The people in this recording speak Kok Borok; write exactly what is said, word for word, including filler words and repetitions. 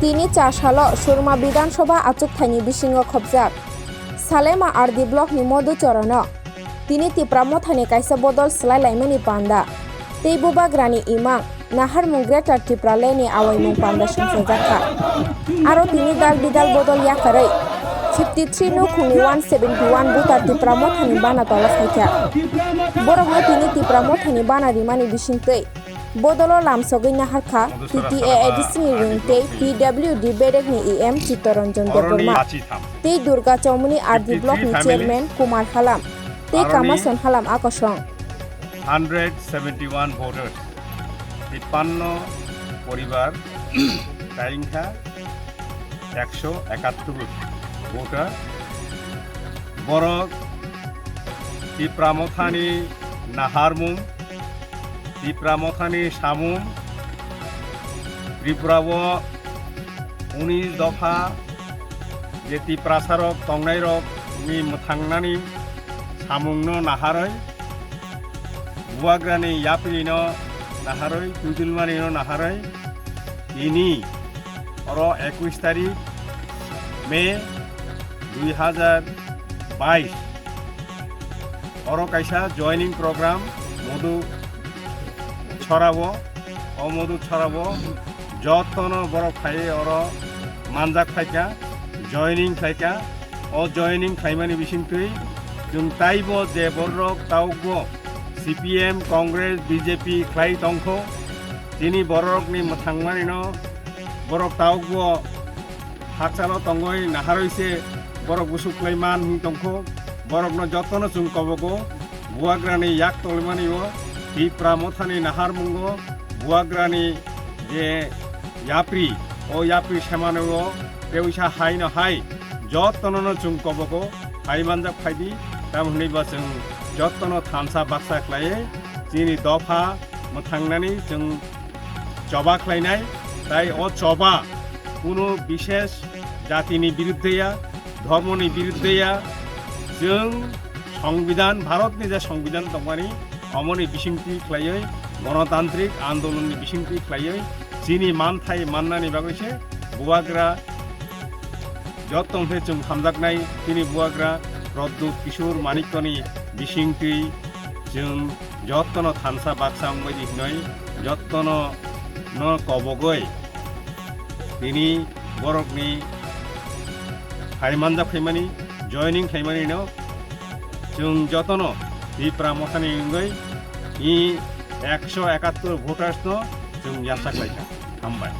Tini cha salo Surma Bidhan Sabha achukthai ni bisingo khopjak Salema R D block ni Madhuchorono tini Tipra Motha ni kaisa bodol swlai laimani panda tei Bubagra ni imang naharmung Greater Tipraland ni awaimung panda songchajakha. Aro tini dal bidal bodol yakarwi fifty three nukhung ni one seventy one voter Tipra Motha ni bana tolo phaikha. Borokno tini Tipra Motha ni bana rimani bisingtwi bodolo lamsogwi naharkha T T A A D C ni rwng tei P W D bedek ni E M Chittaranjan Debbarma tei Durga Chowmuni R D block ni chairman Kumar Halam tei Kamason Halam akosong. Hundred seventy one voters, tippanno poribar, tai wngkha ekso ekattor voter. Borok Tipra Mothani naharmung, Tipra Mothani samung, Tripura o unis dopha je Tiprasarok tongnairokni mwthangnani samungno naharwi, Bubagrani yapirino naharwi, twijlmanino naharwi, tini oro ekush tarik May dui hajar bais, oro kaisa joining program Madhuchorao, o Madhuchorao jotono borok phaiwi oro manjak phaikha, joining khlaikha. O joining khlaimani bisingtwi chwng taibo je borok taukbo C P M, Congress, B J P khlai tongkho, chini borokni mwthangmanino borok taukbo hakchalo tongwi naharwi se borok busuk khlai man wng tongkho. Borokno jotono chwng kobogo Bubagrani yak tolmani o Tipra Mothani naharmungo Bubagrani je yapri, o yapri semani o tei wisa hai no hai jotono no chwng kobogo hai manjak phaidi, tamo hwnwi ba chwng jotono thansa baksa khlaiwi chini dopha mwthangnani chwng choba khlainai, tai o choba kuno bishesh jatini biruddhe ya, dhormoni biruddhe ya, chwng Songbidan, Bharatni je Songbidan tongmani, omoni bisingtwi khlaiwi, gonotantrik andolonni bisingtwi khlaiwi, chini manthai mannani bagwi se Bubagra joto hwnwi chwng hamjaknai, chini Bubagra Pradyut Kishore Manikyani bisingtwi chwng jotono thansa baksa wngbaidi hwnwi jotono no kobogwi tini borokni hai manjak phaimani, joining khaimani no chwng jotono Tipra Mothani wngwi i ekso ekattor voters no chwng yasa khlaikha. Hambai.